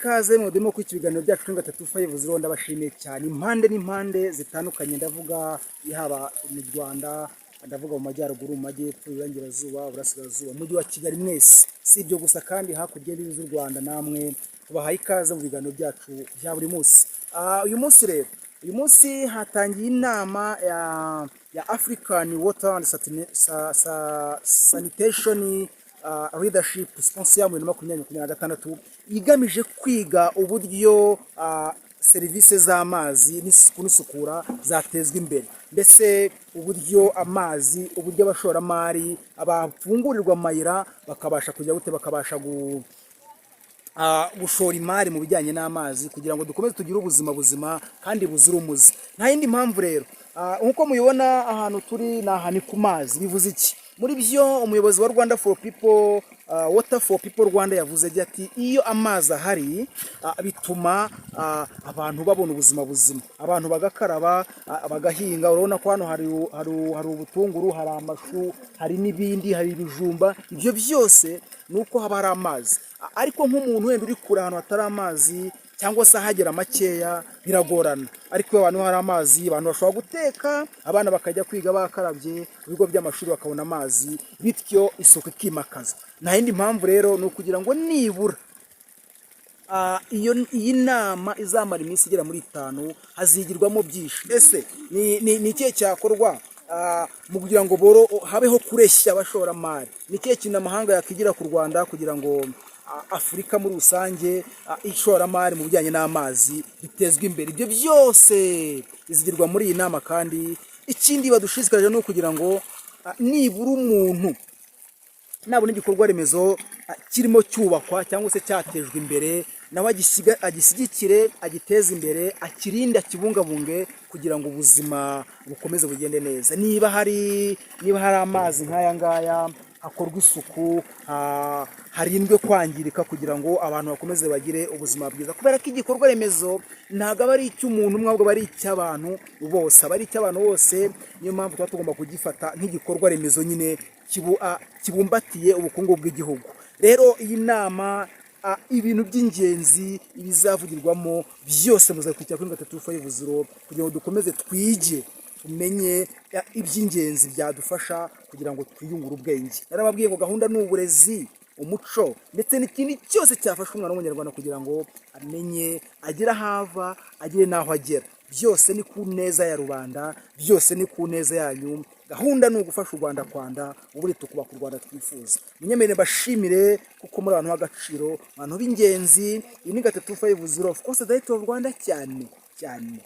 Ikaze mu demo kuri ibiganiro byacu kuri 350. Ndabashimiye cyane impande n'impande zitandukanye. Ndavuga haba mu Rwanda, ndavuga mu majyaruguru, mu majyepfo, iburengerazuba, uburasirazuba, umujyi wa Kigali, mwese. Si ibyo gusa kandi, hakurya y'imbibi z'u Rwanda namwe tubahaye ikaze mu biganiro byacu bya buri munsi. Uyu munsi rero, uyu munsi hatangiye inama ya African Water and Sanitation Leadership Symposium 2026, igamije kwiga uburyo serivisi z'amazi n'isuku n'isukura zatezwa imbere, mbese uburyo amazi, uburyo abashoramari bafungurirwa amayira bakabasha kujya gute, bakabasha gushora imari mu bijyanye n'amazi kugira ngo dukomeze tugire ubuzima buzima kandi buzira umuze. Nta yindi mpamvu rero, nk'uko mubibona, ahantu turi ni ahantu ku mazi. Bivuze iki? Muri byo umuyobozi wa Rwanda for People, Water for People Rwanda yavuze agira ati: "Iyo amazi ahari, bituma abantu babona ubuzima buzima, abantu bagakaraba, bagahinga." Urabona ko hano hari ubutunguru, hari amashu, hari n'ibindi, hari ibijumba. Ibyo byose ni uko haba hari amazi. Ariko nk'umuntu wenda uri kure, ahantu hatari amazi cyangwa se ahagera makeya, biragorana. Ariko iyo abantu hari amazi, abantu bashobora guteka, abana bakajya kwiga bakarabye, ibigo by'amashuri bakabona amazi, bityo isuku ikimakaza. Nta yindi mpamvu rero, ni ukugira ngo nibura iyo iyi nama izamara iminsi igera muri 5, hazigirwamo byinshi. Ese ni ikihe cyakorwa mu kugira ngo boro habeho kureshya abashoramari? Ni ikihe kintu amahanga yakwigira ku Rwanda kugira ngo Afurika muri rusange, ishoramari mu bijyanye n'amazi bitezwe imbere? Ibyo byose bizigirwa muri iyi nama. Kandi ikindi badushishikarije ni ukugira ngo nibura umuntu nabona igikorwa remezo kirimo cyubakwa cyangwa se cyatejwe imbere, nawe agishyigikire, agiteze imbere, akirinde, akibungabunge kugira ngo ubuzima bukomeze bugende neza. Niba hari amazi nk'aya ngaya, hakorwa isuku, harindwe kwangirika kugira ngo abantu bakomeze bagire ubuzima bwiza, kubera ko igikorwa remezo ntabwo aba ari icy'umuntu umwe, ahubwo aba ari icy'abantu bose, aba ari icy'abantu bose. Niyo mpamvu tuba tugomba kugifata nk'igikorwa remezo nyine kibumbatiye ubukungu bw'igihugu. Rero iyi nama, ibintu by'ingenzi ibizavugirwamo byose muzakurikira kuri 350 kugira ngo dukomeze twige, tumenye iby'ingenzi byadufasha kugira ngo twiyungure ubwenge. Narababwiye ngo gahunda ni uburezi, umuco, ndetse n'ikindi cyose cyafasha umwana w'Umunyarwanda kugira ngo amenye, agere aho ava, agere n'aho agera. Byose ni ku neza ya rubanda, byose ni ku neza yanyu. Gahunda ni ugufasha u Rwanda kwanda, ubundi tukubaka u Rwanda twifuza. Munyemerere mbashimire kuko muri abantu b'agaciro, abantu b'ingenzi. Iyi ni 350, of course, the of Rwanda, cyane cyane.